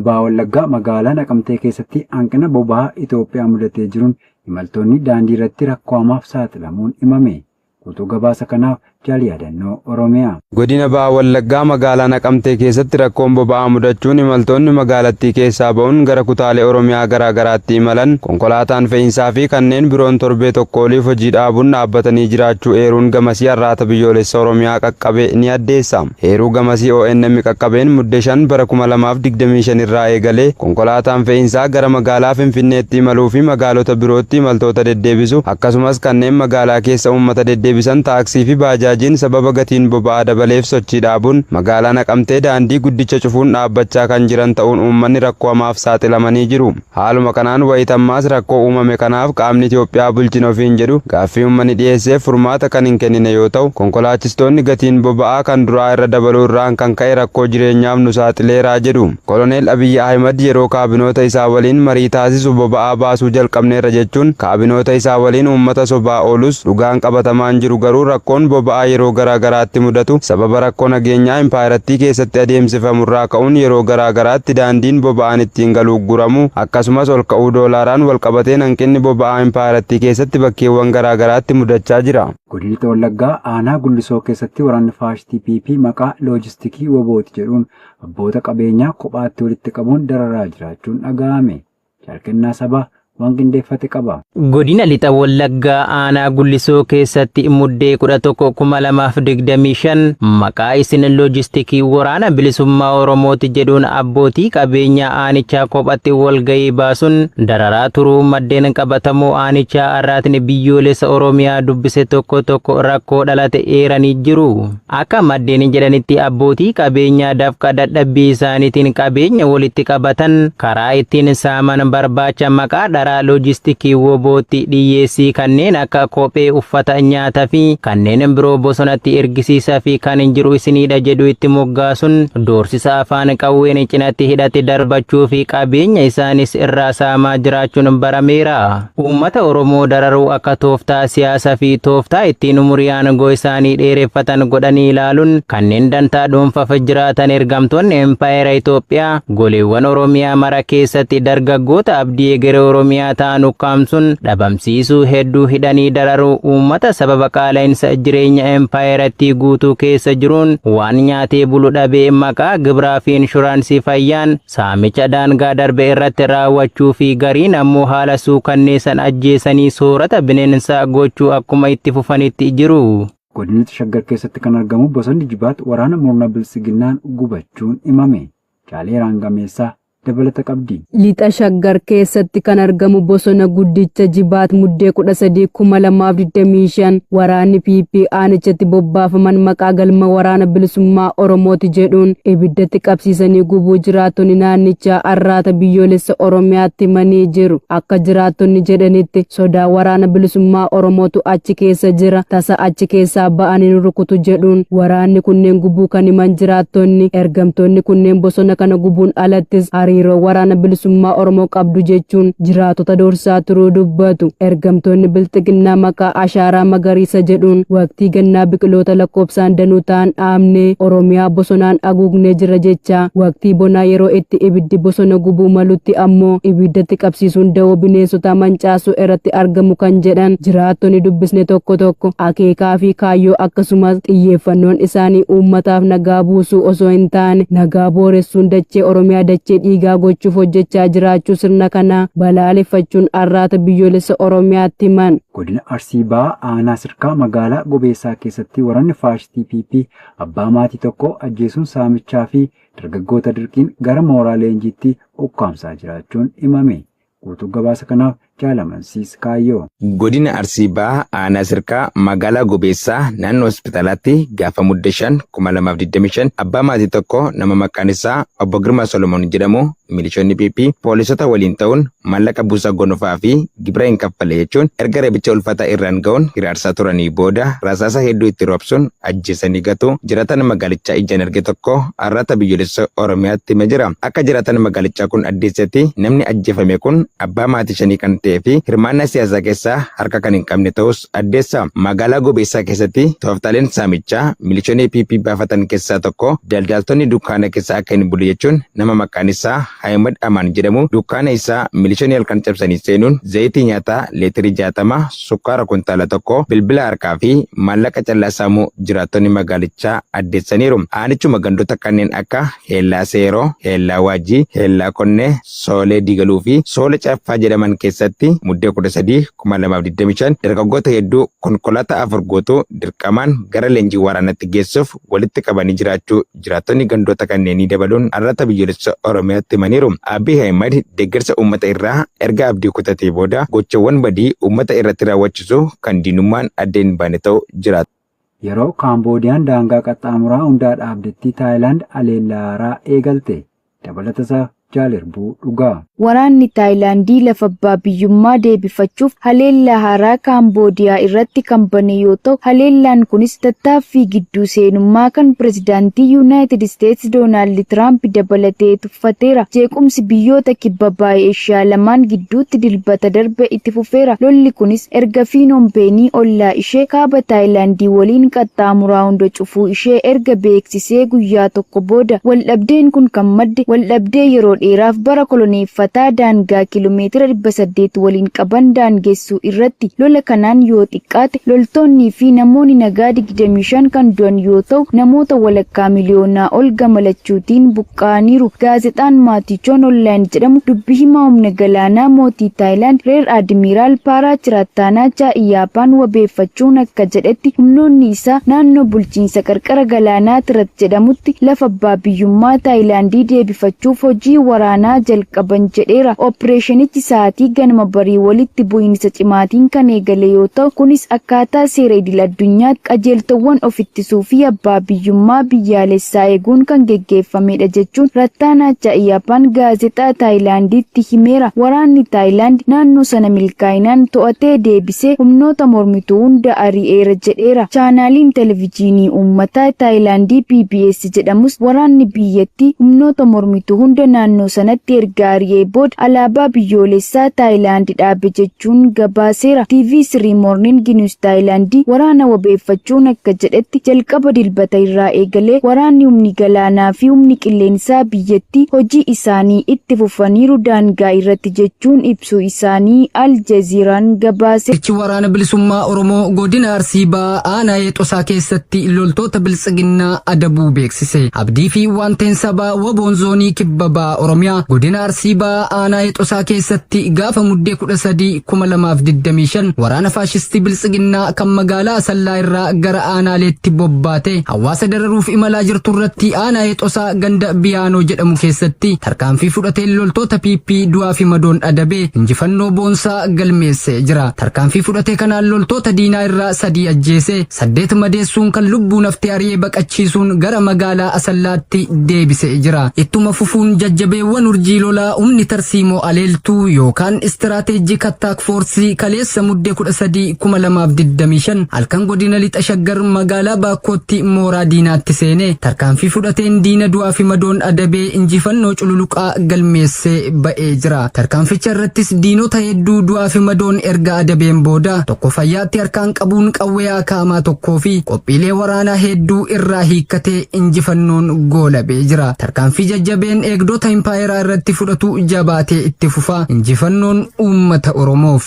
Baha Wallaggaa magaalaa Naqamtee keessatti hanqina boba'aa Itoophiyaa mudatee jiruun imaltoonni daandii irratti rakkoo hamaaf saaxilamuun himame. Guutuu gabaasa kanaaf Jaal Yaadannoo Oromiyaa. Godina Baha Wallaggaa magaalaa Naqamtee keessatti rakkoon boba'aa mudachuun imaltoonni magaalattii keessaa ba'uun gara kutaalee Oromiyaa garaa garaatti imalan konkolaataan fe'insaa fi kanneen biroon torbee tokko oliif hojii dhaabuun dhaabbatanii jiraachuu eeruun gamasii Arraata Biyyoolessa Oromiyaa qaqqabe ni addeessa. Eeruu gamasii ONM qaqqabeen Mudde 5 bara 2025 irraa eegalee konkolaataan fe'insaa gara magaalaa Finfinneetti imaluu fi magaalota birootti imaltoota deddeebisu akkasumas kanneen magaalaa keessa uummata deddeebisan taaksii fi baajaajiin sababa gatiin boba'aa dabaleef sochii dhaabuun magaalaa Naqamtee daandii guddicha cufuun dhaabbachaa kan jiran ta'uun uummanni rakkoo hamaaf saaxilamanii jiru. Haaluma kanaan wayita ammaas rakkoo uumame kanaaf qaamni Itoophiyaa bulchina ofiin jedhu gaaffii uummanni dhiyeesseef furmaata kan hin kennine yoo ta'u, konkolaachistoonni gatiin boba'aa kan duraa irra dabaluu irraan kan ka'e rakkoo jireenyaaf nu saaxileera jedhu. Koloneel Abiy Ahimad yeroo kaabinoota isaa waliin marii taasisu boba'aa baasuu jalqabneerra jechuun kaabinoota isaa waliin uummata sobaa oolus dhugaan qabatamaan jiru garuu rakkoon boba'aa yeroo garaa garaatti mudatu sababa rakkoo nageenyaa impaayerattii keessatti adeemsifamu irraa ka'uun yeroo garaa garaatti daandiin boba'aan ittiin galu ugguramuu akkasumas ol ka'uu doolaaraan wal qabateen hanqinni boba'aa impaayerattii keessatti bakkeewwan garaa garaatti mudachaa jira. Godina Lixa Wallaggaa aanaa Gullisoo keessatti waraanni faashistii PP maqaa loojistikii WBOti jedhuun abboota qabeenyaa kophaatti walitti qabuun dararaa jiraachuun dhaga'ame. Jaal Kennaa Sabaa waan qindeeffate qaba. Godina Lixa Wallaggaa aanaa Gullisoo keessatti Muddee 11,2025 maqaa isin loojistikii waraana bilisummaa Oromooti jedhuun abbootii qabeenyaa aanichaa kophatti walga'ii baasuun dararaa turuu maddeen qabatamoo aanichaa Arraatni Biyyoolessa Oromiyaa dubbise tokko tokko rakkoo dhalate eeranii jiru. Akka maddeen jedhanitti abbootii qabeenyaa dafqa dadhabbii isaaniitiin qabeenya walitti qabatan karaa ittiin saaman barbaacha maqaa dharaa loojistikii WBOtti dhiyyeessii kanneen akka kophee, uffata, nyaata fi kanneen biroo bosonatti ergisiisa fi kan jiru isiniidha jedhu itti moggaasun doorsisa afaan qawween cinatti hidhate darbachuu fi qabeenya isaanis irraa saamaa jiraachuun barameera. Uummata Oromoo dararuu akka tooftaa siyaasa fi tooftaa ittiin umurii aangoo isaanii dheereffatan godhanii ilaaluun kanneen dantaa dhuunfaf jiraatan ergamtoonni empaayera Itoophiyaa goleewwan Oromiyaa mara keessatti dargaggoota abdii egeree Oromiyaa ta'an ukkaamsuun dhabamsiisuu hedduu hidhanii dararuu uummata sababa qaala'insa jireenya empaayerattii guutuu keessa jiruun waan nyaatee bulu dhabee maqaa gibraa fi inshuraansii fayyaan Saamicha daangaa darbe irratti raawwachuu fi gariin ammoo haala suukanneessan ajjeesanii soorata bineensaa gochuu akkuma itti fufanitti jiru. Godina Lixa Shaggar keessatti kan argamu bosonni Jibaat waraana murna Biltsiginnaan gubachuun himame. Jaaleeraan Gameessaa dabalata qabdi. Lixa Shaggar keessatti kan argamu bosona guddicha Jibaat Muddee 13, 2025 waraanni PP aanichatti bobbaafaman maqaa galma waraana bilisummaa Oromooti jedhuun ibiddatti qabsiisanii gubuu jiraattonni naannichaa Arraata Biyyoolessa Oromiyaatti himanii jiru. Akka jiraattonni jedhanitti sodaa waraana bilisummaa Oromootu achi keessa jira tasa achi keessaa ba'anii nu rukutu jedhuun waraanni kunneen gubuu kan himan jiraattonni ergamtoonni kunneen bosona kana gubuun alattis hariiroo waraana bilisummaa Oromoo qabdu jechuun jiraatota doorsisaa turuu dubbatu. Ergamtoonni Bilxiginnaa maqaa ashaaraa magariisa jedhuun waqtii gannaa biqiloota lakkoofsaan danuu ta'an dhaabnee Oromiyaa bosonaan haguugnee jirra jechaa waqtii bonaa yeroo itti ibiddi bosona gubuu malutti ammoo ibiddatti qabsiisuun dawoo bineensotaa mancaasuu irratti argamu kan jedhan jiraattonni dubbisne tokko tokko akeekaa fi kaayyoo akkasumas xiyyeeffannoon isaanii uummataaf nagaa buusuu osoo hin taane nagaa booressuun dachee Oromiyaa dachee dhiigaa gochuuf hojjechaa jiraachuu sirna kanaa balaaleffachuun Arraata Biyyoolessa Oromiyaatti himan. Godina Arsii Bahaa Aanaa Sirkaa magaalaa Gobeessaa keessatti waraanni faashistii PP abbaa maatii tokko ajjeesuun saamichaa fi dargaggoota dirqiin gara mooraa leenjiitti ukkaamsaa jiraachuun himame. Guutuu gabaasa kanaaf Jaal Amansiis Kaayyoo. Godina Arsii Bahaa Aanaa Sirkaa Magaalaa Gobeessaa naannoo Hospitaalaatti gaafa Mudde 5, 2025 abbaa maatii tokko nama maqaan isaa Obbo Girmaa Solomoon jedhamu milishoonni PP poolisota waliin ta'uun maallaqa buusaa gonofaa fi gibira hin kaffalle jechuun erga reebicha ulfaataa irraan ga'uun hiraarsaa turanii booda rasaasa hedduu itti roobsuun ajjeesanii gatuu jiraataan magaalichaa ijaan arge tokko Arraata Biyyoolessa Oromiyaatti hime jira. Akka jiraataan magaalichaa kun addeessetti namni ajjeefame kun abbaa maatii shanii kan ta'ee fi hirmaannaa siyaasaa keessaa harka kan hin qabne ta'us addeessa. Magaalaa Gobeessaa keessatti tooftaaleen saamichaa milishoonni PP baafatan keessaa tokko daldaltoonni dukkaana keessa akka hin bulle jechuun nama maqaan isaa Ahimad Amaan jedhamu dukkaana isaa milishoonni halkan cabsanii seenuun zayitii nyaataa leetirii 60, sukkaara kuntaala 1, bilbila harkaa fi maallaqa callaa saamuu jiraattonni magaalichaa addeessaniiru. Aanichuma gandoota kanneen akka Heellaa Seeroo, Heellaa Waajjii, Heellaa Konnee, Soolee Diigaluu fi Soolee Caffaa jedhaman keessatti Muddee 13, 2025 dargaggoota hedduu konkolaataa 4 guutuu dirqamaan gara leenjii waraanaatti geessuuf walitti qabanii jiraachuu jiraattonni gandoota kanneenii dabaluun Arraata Biyyoolessa Oromiyaatti himaniiru. Abiy Ahimad deeggarsa uummata irraa erga abdii kutatee booda gochawwan badii uummata irratti raawwachisu kan diinummaan adda hin baane ta'u jiraatu. Yeroo Kaamboodiyaan daangaa qaxxaamuraa hundaa dhaabdetti Taayilaand haleellaa haaraa eegalte. Dabalatasaa Jaal Irbuu Dhugaa. Waraanni Taayilaandii lafa abbaa biyyummaa deebifachuuf haleellaa haaraa Kaamboodiyaa irratti kan bane yoo ta'u, haleellaan kunis tattaaffii gidduu seenummaa kan pirezidaantii Yuunaayitid Isteetsi Doonaald Tiraamp dabalatee tuffateera. Jeequmsi biyyoota kibba baha Eeshiyaa lamaan gidduutti Dilbata darbe itti fufeera. Lolli kunis erga Fiinoom Peenii ollaa ishee kaaba Taayilaandii waliin qaxxaamuraa hunda cufuu ishee erga beeksisee guyyaa tokko booda. Waldhabdeen kun kan madde waldhabdee yeroo dheeraaf bara koloneeffataa daangaa kiilomeetira 800 waliin qaban daangessuu irratti. Lola kanaan yoo xiqqaate loltoonnii fi namoonni nagaa 25 kan du'an yoo ta'u, namoota walakkaa miliyoonaa ol gama lachuutiin buqqa'aniiru. Gaazexaan Maatichoon Online jedhamu dubbi himaa humna galaanaa mootii Taayilaand Reer Admiiraal Paaraa Chiraattaanaa Chaa'iyyaapaan wabeeffachuun akka jedhetti humnoonni isaa naannoo bulchiinsa qarqara galaanaa Tirat jedhamutti lafa abbaa biyyummaa Taayilaandii deebifachuuf hojii waraanaa jalqaban jedheera. Oppireeshinichi sa'aatii ganama barii walitti bu'iinsa cimaatiin kan eegale yoo ta'u, kunis akkaataa seera idil-addunyaatti qajeeltowwan of ittisuu fi abbaa biyyummaa biyyaalessaa eeguun kan geggeeffamedha jechuun Rattaanaa Cha'iyaapaan gaazexaa Taayilaanditti himeera. Waraanni Taayilaand naannoo sana milkaa'inaan to'atee deebisee humnoota mormituu hunda ari'eera jedheera. Chaanaaliin Televijiinii Uummataa Taayilaandii PBS jedhamus waraanni biyyattii humnoota mormituu hunda naannoo sanatti erga ari'ee booda alaabaa biyyoolessaa Taayilaand dhaabe jechuun gabaaseera. TV Three Morning News Taayilaandii waraana wabeeffachuun akka jedhetti jalqaba Dilbata irraa eegalee waraanni humni galaanaa fi humni qilleensaa biyyattii hojii isaanii itti fufaniiru daangaa irratti jechuun ibsuu isaanii Al Jazeeraan gabaase. Jechi Waraana Bilisummaa Oromoo Godina Arsii Bahaa Aanaa Heexosaa keessatti loltoota Biltsiginnaa adabuu beeksise. Abdii fi Waanteen Sabaa Waboon Zoonii Kibba Baha Oromiyaa Godina Arsii Bahaa Aanaa Heexosaa keessatti gaafa Muddee 13, 2025 waraana faashistii Biltsiginnaa kan magaalaa Asallaa irraa gara aanaaleetti bobbaate hawaasa dararuuf imalaa jirtu irratti aanaa Heexosaa ganda Biyaanoo jedhamu keessatti tarkaanfii fudhateen loltoota PP du'aa fi madoon adabee injifannoo boonsaa galmeessee jira. Tarkaanfii fudhate kanaan loltoota diinaa irraa 3 ajjeesee 8 madeessuun kan lubbuun hafte ari'ee baqachiisuun gara magaalaa Asallaatti deebisee jira. Ittuma fufuun jajjabeewwan urjii lolaa humni tarsiimoo aleeltuu yookaan istiraateejjik attaak foorsii kaleessa Muddee 13, 2025 halkan godina Lixa Shaggar magaalaa Baakkootti mooraa diinaatti seenee tarkaanfii fudhateen diina du'aa fi madoon adabee injifannoo cululuqaa galmeessee ba'ee jira. Tarkaanficha irrattis diinota hedduu du'aa fi madoon erga adabeen booda tokko fayyaatti harkaan qabuun qawwee akaamaa tokkoo fi qophiilee waraanaa hedduu irraa hiikkatee injifannoon goolabee jira. Tarkaanfii jajjabeen eegdota impaayeraa irratti fudhatu jabaatee itti fufa. Injifannoon uummata Oromoof.